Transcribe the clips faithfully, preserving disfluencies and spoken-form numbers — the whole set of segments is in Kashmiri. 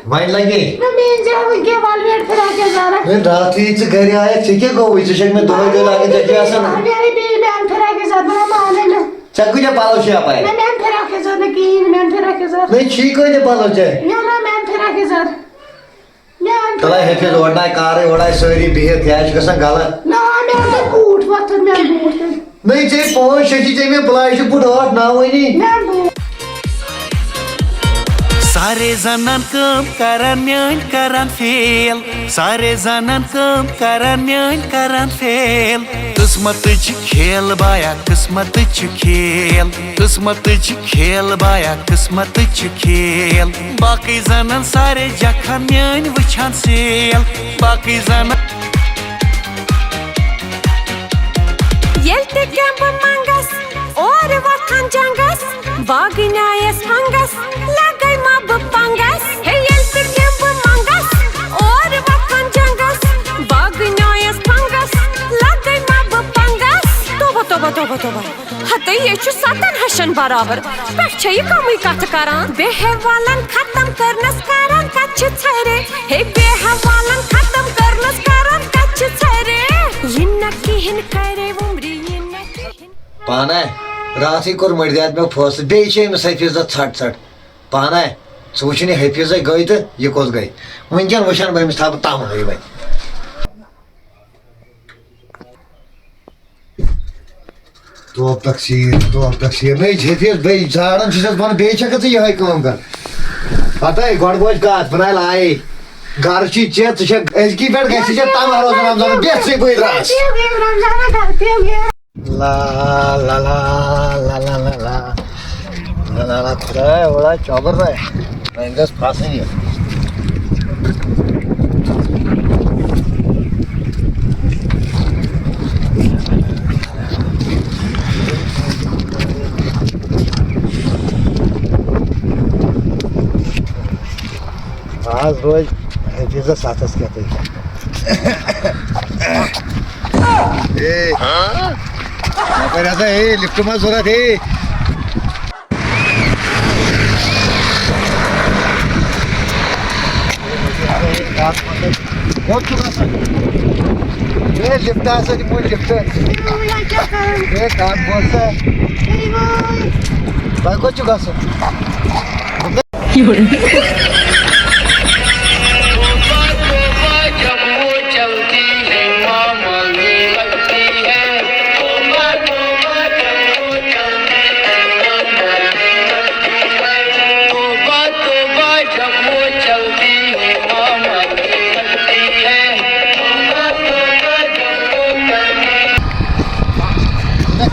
وۄنۍ لگے۔ نہ، میٲنۍ جان، وۄنۍ کیٛاہ وَلہٕ ویٹ فراک یزارا؟ وۄنۍ راتھٕے ژٕ گرِ آیَکھ، ژےٚ کیٛاہ گوٚوُے؟ ژےٚ چھَکھ مےٚ دۄہَے دۄہَے لاگان، ژےٚ کیٛاہ آسان؟ مےٚ آیہِ بیٚیہِ میٛانہِ فراک یزار، بہٕ نہ مانَے نہٕ۔ ژےٚ کۭتیٛاہ پَلو چھِ اَپارِ؟ نہ، میٛانہِ فراک یزار نہ کِہیٖنۍ، میٛانہِ فراک یزار۔ نہ، چھی کۭتیٛاہ پَلو ژےٚ؟ مےٚ نہ، میٛانہِ فراک یزار۔ میٛانہِ تَلے فراک ہیٚکہِ یَزار۔ روڈ نہ کارٕے ووڈاے سٲری بِہِتھ، یہِ حظ چھُ گژھان غلط۔ نہ، میٛانہِ بوٗٹھ وۄتھُن، میٛانہِ بوٗٹھ۔ نٔے ژےٚ پانٛژھ شےٚ چھِ ژےٚ مےٚ بُلاے چھِ بُڈٕ ٲٹھ نَو وٕنی۔ مےٚ بوٗ- سارے زنان کٲم کران میٲنۍ کران فیل۔ سارے زنان کٲم کران میٲنۍ کران فیل۔ قسمت چھِ کھیل بایا، قسمت چھِ کھیل۔ قسمت چھِ کھیل بایا، قسمت چھِ کھیل۔ باقٕے زنان سارے جکھان میٲنۍ وٕچھان سیل۔ باقٕے زنان ییٚلہِ تہِ کینٛہہ بہٕ منٛگس، اورٕ وۄتھان جنٛگس، باغٕنۍ آیس فنٛگس، لگے ما بہٕ پنٛگس۔ ہے، ییٚلہِ تہِ کینٛہہ بہٕ منٛگس، اورٕ وۄتھان جنٛگس، باغٕنۍ آیس فنٛگس، لگے ما بہٕ پنٛگس۔ توبہ، توبہ، توبہ، توبہ۔ ہتے، یے چھُ ستن ہشن برابر۔ پٮ۪ٹھ چھے یہِ کمٕے کتھٕ کران۔ بے حوالن ختم کرنس کران کتھ چھِ ژھرے۔ ہے، بے حوالن ختم کرنس کران کتھ چھِ ژھرے۔ یہِ نہ کِہیٖنۍ کرے وُمرِ، یہِ نہ کِہیٖنۍ۔ پانے راتھٕے کوٚر مٔردیات مےٚ فٲصلہٕ، بیٚیہِ چھِ أمِس حفیظس ژھٹ ژھٹ۔ پانے، ژٕ وٕچھُن یہِ حفیظے گٔے تہٕ یہِ کوٚت گٔے۔ وٕنکٮ۪ن وٕچھن بہٕ أمِس، تھاوٕ بہٕ تمہٕے وۄنۍ۔ توب تقصیر، توب تقصیر۔ نٔے چھِ حفیظ بیٚیہِ زاران چھِ سَس وَنان، بیٚیہِ چھَکھ ژٕ یِہوٚے کٲم کَران۔ پَتہٕ ہے گۄڈٕ گوٚو اَسہِ کَتھ، بہٕ نَے لایے۔ گَرٕ چھِ ژےٚ، ژٕ چھَکھ أزکی پٮ۪ٹھ گژھِ ژےٚ تَمہٕ روزُن رمضان، بیٚہہ ژٕے بٕے درٛاس۔ لا، لا، لا، لا، لا، لا، لا۔ نہ، نہ، نہ، خدایا، وۄنۍ آے چۄبر نہ۔ وۄنۍ گژھِ پھسٕنۍ یہِ۔ آز روزِ حفیظس ستھس کیٛاہ تہٕ کیٛاہ۔ اے، یپٲرۍ ہسا، اے، لفٹ ما ضروٗرت، اے۔ کوٚت چھُ گژھُن؟ اے، لفٹ ہسا دِمو لفٹ۔ اے، کتھ بوز سا۔ تۄہہِ کوٚت چھُ گژھُن؟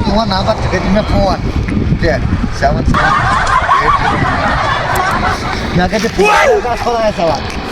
میون نمبر، ژٕ کٔرۍ مےٚ فون۔ دِ، سیون سیون۔ مےٚ کَتہِ فون؟ خۄدایَس حوالہٕ۔